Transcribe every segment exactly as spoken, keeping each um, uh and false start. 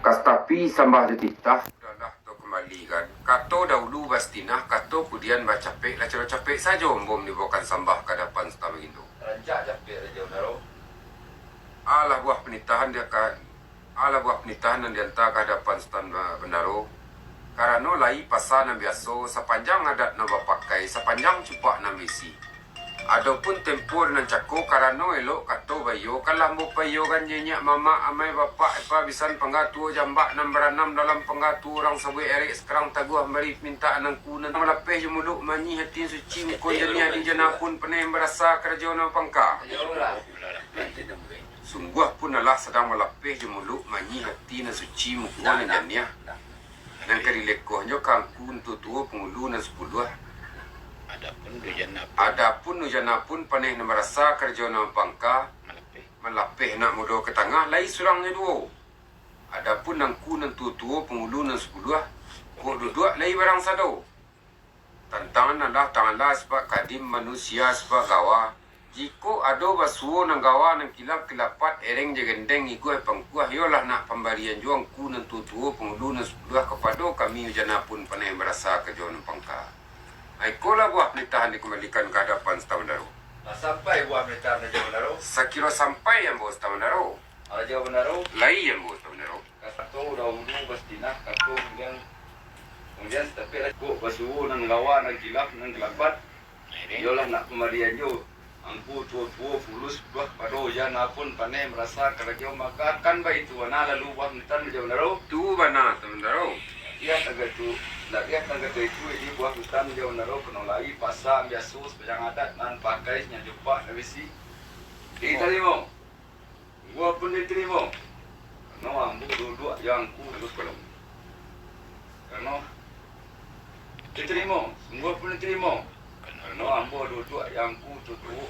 Kastapi sambah jo titah. Udahlah, tau kumbalikan. Kato dahulu basitinah, kato kudian bacapek, lah caro capek sajo ambo manibokan sambah ka adapan Sutan Bagindo. Rancak capek, Rajo Bendaro. Alah buah panitahan dia ka, alah buah panitahan nan dianta ka adapan Sutan Ba-, Bendaro. Karano lai pasa nan biaso, sapanjang adat nan bapakai, sapanjang cupak nan baisi. Adopun tempo nan cako, karano elok kato baiyo, kan lah ambo paiyokan niniak mamak, amai bapak, epa bisan pangga tuo jambak nan baranam dalam pangga tuo urang sabuik erek, sakarang taguah mambari pamintaan angku nan malapeh jo muluik manyih ati nan suci, muko nan janiah di ujana pun paneh marasa karajo nan bapangka. Sungguah pun alah sadang malapeh jo muluik manyih ati nan suci, muko nan janiah. Nan ka dilekohnyo ka angku nan tuo-tuo pangulu nan sapuluah. Adapun ujana pun, adapun ujana pun paneh nan marasa karajo nan bapangka, malapeh. Malapeh nak mudo ka tangah, lai surang nyo duo. Adapun angku nan tuo-tuo pangulu nan sapuluah, kok duduak lai barang sado. Tantangan Allah Taala sabab kadim, manusia sabab gawa. Jikok ado basuo nan gawa, nan kilaf kilapat, ereng jo gendeng, iguah pangkuah, iyolah nak pambarian jo angku nan tuo-tuo pangulu nan sapuluah kapado kami ujana pun paneh marasa karajo nan bapangka. Ikolah buah panitahan dikumbalikan ka adapan Sutan Bendaro. Lah sampai buah panitahan, Rajo Bendaro? Sakiro sampai ambo, Sutan Bendaro. Rajo Bendaro. Lai ambo, Sutan Bendaro. Kato dahulu basitinah, kato kudian, kudian satapek lah. Kok basuo nan gawa, nan kilaf, nan kilapat, iyolah nak pambarian jo angku tuo-tuo pangulu sapuluah kapado ujana pun paneh marasa karajo nan bapangka. Kan baitu bana lalu buah panitahan, Rajo Bendaro? Tu bana, Sutan Bendaro. Indak kiro tu, indak kiro tu itu, jadi buah panitahan, Rajo Bendaro, karano lai pasa nan biaso, sapanjang adat nan bapakai, sapanjang cupak nan baisi. Ditarimo. Sungguah pun ditarimo. Karano ambo duduak jo angku tuo-tuo. Karano ditarimo, sungguah pun ditarimo. Karano ambo duduak jo angku tuo-tuo.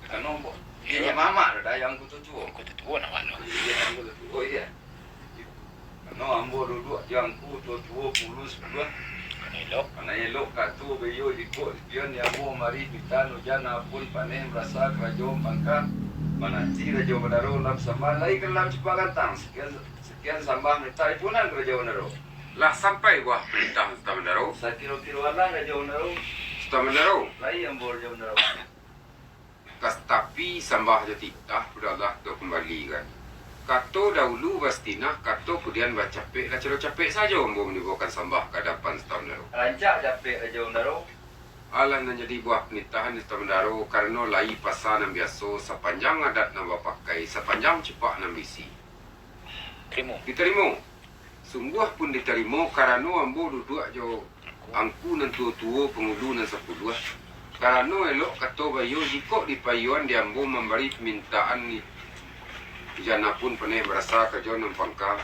Karano ambo, iyo, iyo, mamak tu dah jo angku tuo-tuo. Angku tuo-tuo nak mano? Iyo, angku tuo-tuo, iyo. Karano ambo duduak jo angku tuo-tuo pangulu sapuluah. Karano elok. Karano elok kato baiyo, jikok pian di ambo mambari pamintaan, ujana pun paneh marasa karajo nan bapangka. Mananti Rajo Bendaro dalam sambah, lai ka dalam cupak gantang. Sakian, sakian sambah panitahan, pulang ka Rajo Bendaro. Lah sampai buah panitahan, Sutan Bendaro? Sakiro-kiro alah, Rajo Bendaro. Sutan Bendaro. Lai ambo, Rajo Bendaro. Kastapi sambah jo titah, udahlah, tau kumbalikan. Kato dahulu basitinah, kato kudian bacapek, lah caro capek sajo ambo manibokan sambah ka adapan Sutan Bendaro. Rancak capek, Rajo Bendaro. Alah nan jadi buah panitahan, Sutan Bendaro, karano lai pasa nan biaso, sapanjang adat nan bapakai, sapanjang cupak nan baisi. Tarimo. Ditarimo. Sungguah pun ditarimo, karano ambo duduak jo angku nan tuo-tuo pangulu nan sapuluah. Karano elok kato baiyo, jikok dipaiyoan di ambo mambari pamintaan, ujana pun paneh marasa karajo nan bapangka.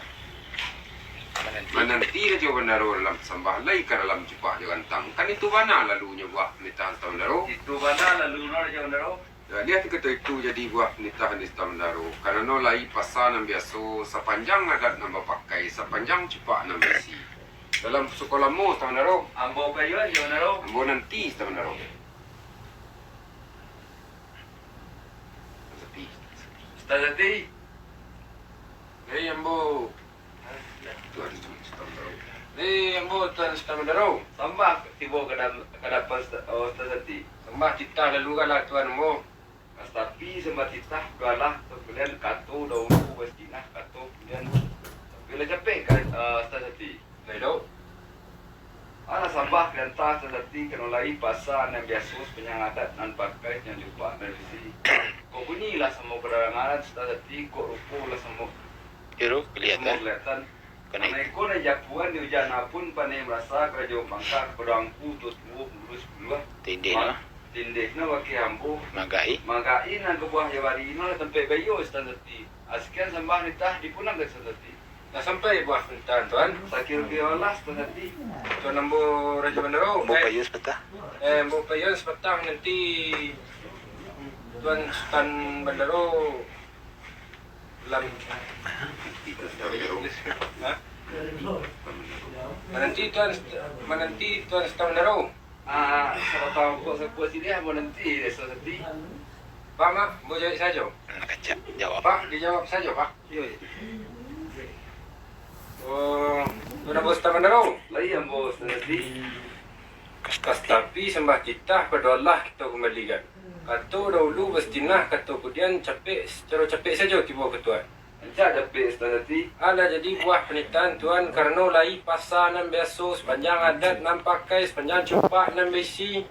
Mananti. Mananti Rajo Bendaro dalam sambah, lai ka dalam cupak jo gantang. Kan itu bana lalunyo buah panitahan, Sutan Bendaro. Itu bana lalunyo, Rajo Bendaro. Jadi, kato itu jadi buah panitahan, Sutan Bendaro, karano lai pasa nan biaso, sapanjang adat nan bapakai, sapanjang cupak nan baisi. Dalam suko lamo, Sutan Bendaro. Ambo paiyoan, Rajo Bendaro. Ambo nanti, Sutan Bendaro. Sutan Sati. Hei, ambo. Tuan Sutan Bendaro. Hei, ambo, Tuan Sutan Bendaro. Sambah tibo ka dam-, ka adapan Suta-, oh, Sutan Sati. Sambah titah lalu lah, Tuan ambo. Kastapi sambah titah, udahlah, tau kumbalikan, kato dahulu basitinah, kato kudian bacapek, eh, Sutan Sati. Lai do. Alah sambah ka dianta, Sutan Sati, karano lai pasa nan biaso, sapanjang adat nan bapakai, sapanjang cupak nan baisi. Kok bunyi lah samo kadangaran, Sutan Sati, kok rupo lah samo, iyo, samo kalihatan. Karano iko nan japuan di ujana pun, paneh marasa karajo nan bapangka, kapado angku tuo-tuo pangulu sapuluah. Tindih no. Tindih no bakeh ambo. Magai. Magai nan ka buah jawari no lah tampek baiyo, Sutan Sati. Sakian sambah titah, dipulang ka Sutan Sati. Lah sampai buah panitahan, Tuan. Sakiro-kiro alah, Sutan Sati. Tuan ambo Rajo Bendaro. Ambo paiyoan sapatah. Eh, ambo paiyoan sapatah, nanti Tuan Sutan Bendaro lam-, ha? Mananti Tuan Sut-, mananti Tuan Sutan Bendaro. Ah, sabatang pokok sabuah sini, ah, mananti, Sutan Sati. Pak, Mak, ambo jawab sajo. Nak kacak jawab. Pak, dijawab sajo, Pak. Iyo, iyo. Oh, tu ambo Sutan Mandaro. Lai ambo Sutan Sati. Kas tapi sambah titah pado Allah kito kumbalikan. Kato dahulu bastinah, kato kudian capek, sacaro capek sajo tibo ka Tuan. Rancak capek Sutan Sati. Alah jadi buah panitahan Tuan, karano lai pasa nan biaso, sapanjang adat nan pakai, sapanjang cupak nan baisi.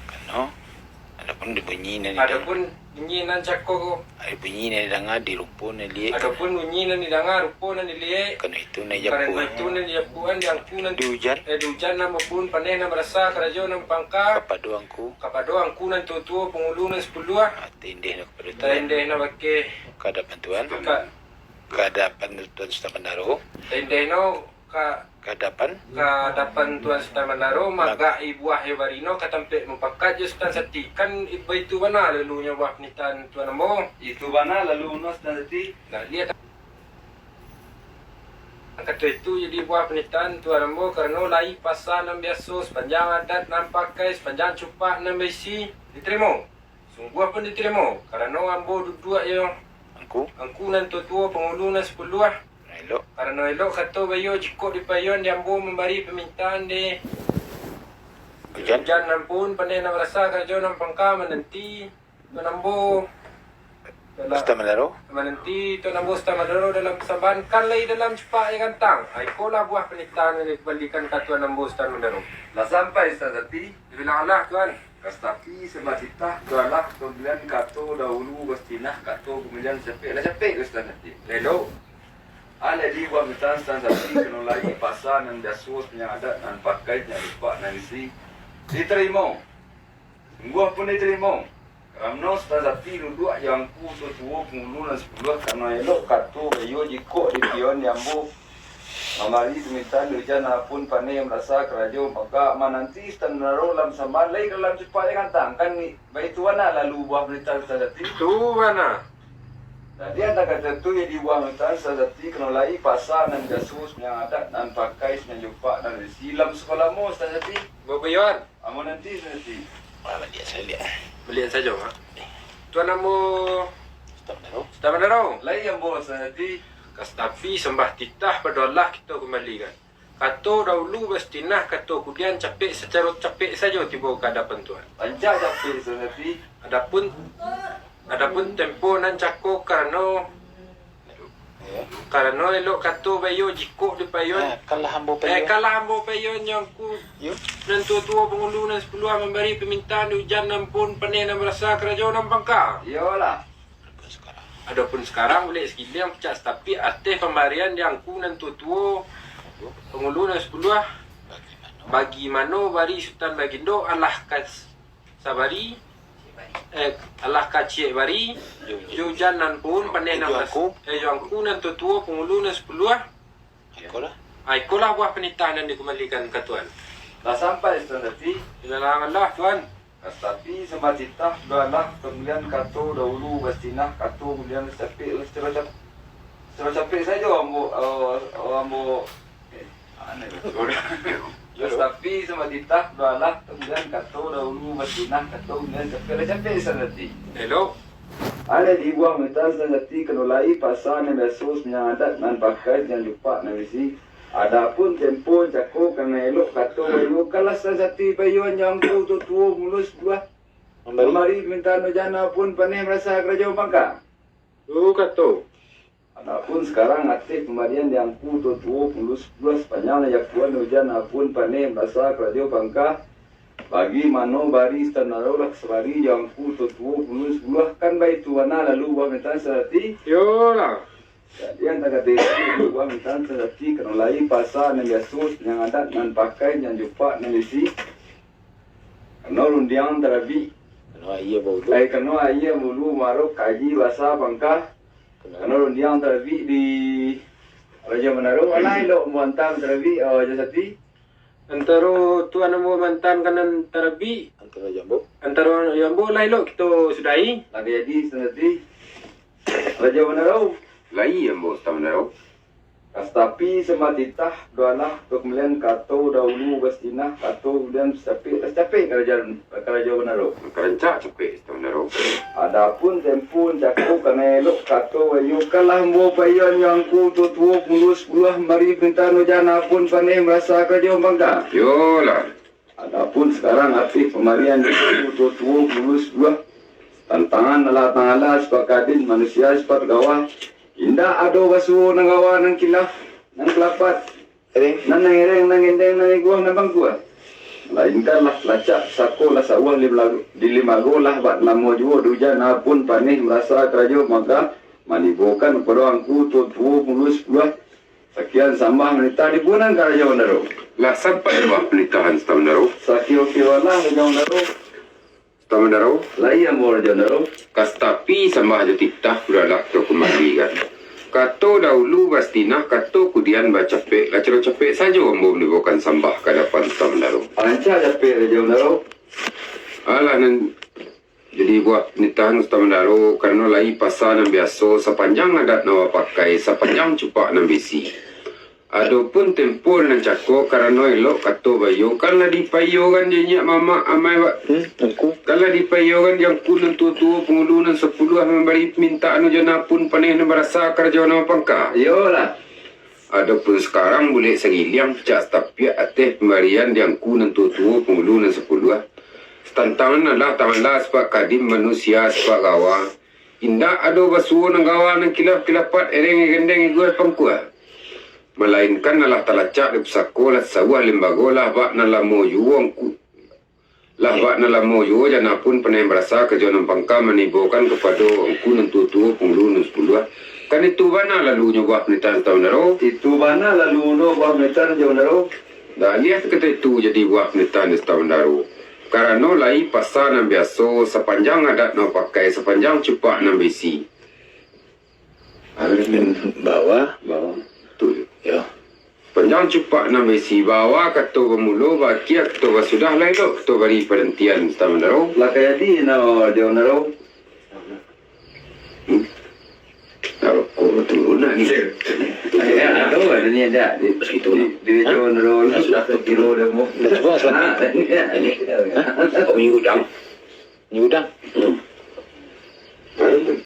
Kano, adapun di bunyi nan didanga, adapun bunyi nan cako ko, ari bunyi nan didanga di rupo nan diliek. Adapun bunyi nan didanga rupo nan diliek. Kano itu nan dijapuak. Kano itu nan dijapuak di angku nan di ujan. Eh, di ujan nan babun paneh nan barasa karajo nan bapangka. Kapado angku. Kapado angku nan tuo-tuo pangulu nan sapuluah. Ah, tindeh no kapado Tuan. Tindeh no bakeh. Ka adapan Tuan. Ka. Ka adapan Tuan Sutan Mandaro. Tindeh no ka, ka adapan, ka adapan Tuan Sutan Mandaro, mag- magak i buah yo barino ka tampek mupakat jo Sutan Sati. Kan i-, baitu bana lalunyo buah panitahan Tuan ambo. Itu bana lalu no Sutan Sati. Nah, liek. Kato itu jadi buah panitahan Tuan ambo, karano lai pasa nan biaso, sapanjang adat nan pakai, sapanjang cupak nan baisi. Ditarimo. Sungguah pun ditarimo, karano ambo duduak yo. Angku. Angku nan tuo-tuo, pangulu nan sapuluah. Karano elok. Karano elok kato baiyo jikok dipaiyoan di ambo mambari pamintaan di ujan. Ujan nan pun paneh nan barasa karajo nan bapangka mananti Tuan ambo. Sutan Mandaro. Mananti Tuan ambo Sutan Mandaro dalam pasambahan, kan lai dalam cupak nan gantang. Ikolah buah panitahan nan dikumbalikan ka Tuan ambo Sutan Mandaro. Lah sampai Sutan Sati. Dibilang alah Tuan. Kas tapi sambah titah pado Allah, kamudian kato dahulu bastinah, kato kamudian capek, lah capek Sutan Sati. Elok. Alah jadi buah panitahan Sutan Sati, kano lai pasa nan biaso, sapanjang adat nan pakai, sapanjang cupak nan baisi. Ditarimo. Sungguah pun ditarimo. Karano Sutan Sati duduak jo angku tuo-tuo pangulu nan sapuluah, karano elok kato baiyo jikok dipaiyoan di ambo mambari pamintaan di ujan nan pun paneh nan barasa karajo, mako mananti Sutan Mandaro dalam pasambahan, lai dalam cupak nan gantang. Kan ni, baitu bana lalu buah panitahan Sutan Sati. Tu bana. Jadi antah kato tu jadi buah panitahan Sutan Sati, kano lai pasa nan biaso, sapanjang adat nan pakai, sapanjang cupak nan baisi. Lah sakolah ambo Sutan Sati. Bapaiyoan. Ambo nanti Sutan Sati. Ah, baliak sajo, baliak. Baliak sajo, Mak. Tuan ambo Sutan Mandaro. Sutan Mandaro. Lai ambo Sutan Sati. Kas tapi sambah titah pado Allah kito kumbalikan. Kato dahulu bastinah, kato kudian capek, sacaro capek sajo tibo ka adapan Tuan. Rancak capek Sutan Sati. Adapun, adapun tempo nan cako karano Karano elok kato baiyo jikok dipaiyoan. Eh, kalah ambo paiyoan. Eh, kalah ambo paiyoan jo angku. Yo. Nan tuo-tuo pangulu nan sapuluah mambari pamintaan di ujan nan pun paneh nan barasa karajo nan bapangka. Iyolah. Adapun sakarang. Adapun sakarang, buliak sagiliang pacak satapik ateh pambarian di angku nan tuo-tuo pangulu nan sapuluah. Bagi mano? Bagi mano bari Sutan Bagindo alah kas- sabari, eh, alah ka ciek bari, jo ujan nan pun paneh nan jo angku. Eh, jo angku nan tuo-tuo, pangulu nan sapuluah. Ikolah. Ah, ikolah buah panitahan nan dikumbalikan ka Tuan. Lah sampai Sutan Sati. Dibilang alah Tuan. Kas tapi sambah titah pado Allah, kamudian kato dahulu bastinah, kato kamudian capek, sacaro cap-, sacaro capek sajo ambo, eh, ambo Kas tapi sambah titah pado Allah, kamudian kato dahulu bastinah, kato kamudian capek, lah capek Sutan Sati. Elok. Alah jadi buah panitahan Sutan Sati, kano lai pasa nan biaso, sapanjang adat nan pakai, sapanjang cupak nan baisi. Adapun tempo cako, karano elok kato baiyo, kalah Sutan Sati baiyoan jo angku tuo-tuo pangulu sapuluah. Mambari. Mambari pamintaan ujan nan pun paneh nan barasa karajo nan bapangka. Tu kato. Adapun sakarang ateh pambarian di angku tuo-tuo pangulu sapuluah, sapanjang nan japuak di ujan nan pun paneh nan barasa karajo nan bapangka. Bagi mano bari Sutan Mandaro lah sabari jo angku tuo-tuo pangulu sapuluah, kan baitu bana lalu buah panitahan Sutan Sati. Iyolah. Jadi antah kato itu buah panitahan Sutan Sati, kano lai pasa nan biaso, sapanjang adat nan pakai, sapanjang cupak nan baisi. Kano rundiang tarabik. Kano aia baulu. Ai, kano aia baulu marok kaji basa pangka. Kano rundiang tarabik di Rajo Mandaro, ma nan elok mamantang tarabik, oh, Sutan Sati? Antaro Tuan ambo mamantang ka nan tarabik. Antaro jo ambo. Antaro jo ambo lah elok kito sudahi. Lah jadi, Sutan Sati. Rajo Mandaro. Lai ambo Sutan Mandaro. Ka satapi sambah titah, dualah, tu kemudian kato dahulu basinah, kato kemudian sacapek, sacapek karajo, karajo bandaro. Ka rancak capek, Sutan Bandaro. Adapun tempo nan cako ka nan elok, kato baiyokanlah ambo paiyoan jo angku tuo-tuo pangulu sapuluah, mari pinta no jan apun paneh marasa karajo mambangka. Iyolah. Adapun sakarang ateh pambarian di tuo-tuo pangulu sapuluah, tantangan Allah Taala sifat kadim, manusia sifat gawa, indak ado basuo nan gawa, nan kilaf, nan kilapat, nan ereng, nan gendeng, nan iguah, nan pangkua. Malainkan lah talacak sako lah sauah di lago-, di limago lah bak lamo juo di ujan apun paneh marasa karajo mambangka manibokan kapado angku tuo-tuo pangulu sapuluah. Sakian sambah manitah di punan karajo bandaro. Lah sampai buah panitahan Sutan Bandaro. Sakiro-kirolah karajo bandaro. Sutan Bandaro. Lai ambo karajo bandaro. Ka satapi sambah jo titah, dualah tu kumbalikan. Kato dahulu basinah, kato kudian bacapek, lah caro capek sajo ambo manibokan sambah ka adapan Sutan Bandaro. Rancak capek karajo bandaro. Alah nan Jadi buah panitahan Sutan Bandaro, karano lai pasa nan biaso, sapanjang adat nan bapakai, sapanjang cupak nan baisi. Adopun tempo nan cako, karano elok kato baiyo, kan lah dipaiyokan di inyiak mamak amai ba-, Hmm, angku. Kan lah dipaiyokan di angku nan tuo-tuo, pangulu nan sapuluah mambari pamintaan ujan apun paneh nan marasa karajo nan bapangka. Iyolah. Adopun sakarang bulek sagiliang, picak satapiak ateh pambarian di angku nan tuo-tuo, pangulu nan sapuluah. Tantangan Allah Taala sifat kadim, manusia sifat gawa. Indak ado basuo nan gawa, nan kilaf kilapat, ereng gendeng, iguah pangkua. Malainkan alah talacak di pusako, lah sauah limbago, lah bak nan lamo juo angku. Lah bak nan lamo juo, jan apun paneh marasa karajo nan bapangka manibokan kapado angku nan tuo-tuo, pangulu nan sapuluah. Kan itu bana lalunyo buah panitahan Sutan Bandaro. Itu bana lalunyo buah panitahan Sutan Bandaro. Dah aliah kato itu jadi buah panitahan Sutan Bandaro. Karano lai pasa nan biaso, sapanjang adat nan bapakai, sapanjang cupak nan baisi. Bawah. Bawah. Betul. Yo. Panjang cupak nan baisi, bawah kato bamulo, baakhia kato basudah, lah elok kato bari parantian, Sutan Bandaro. Lah ka jadi, no, Sutan Bandaro. Hmm? Nak rokok batul nak ni. Eh, ado, ado ni ado. Di, di, di Sutan Bandaro, lah sudah tu kiro dah mau. Dah cukup, Sutan. Ah, ya, ya. Hah? Kok minggu dang? Minggu dang? Hmm.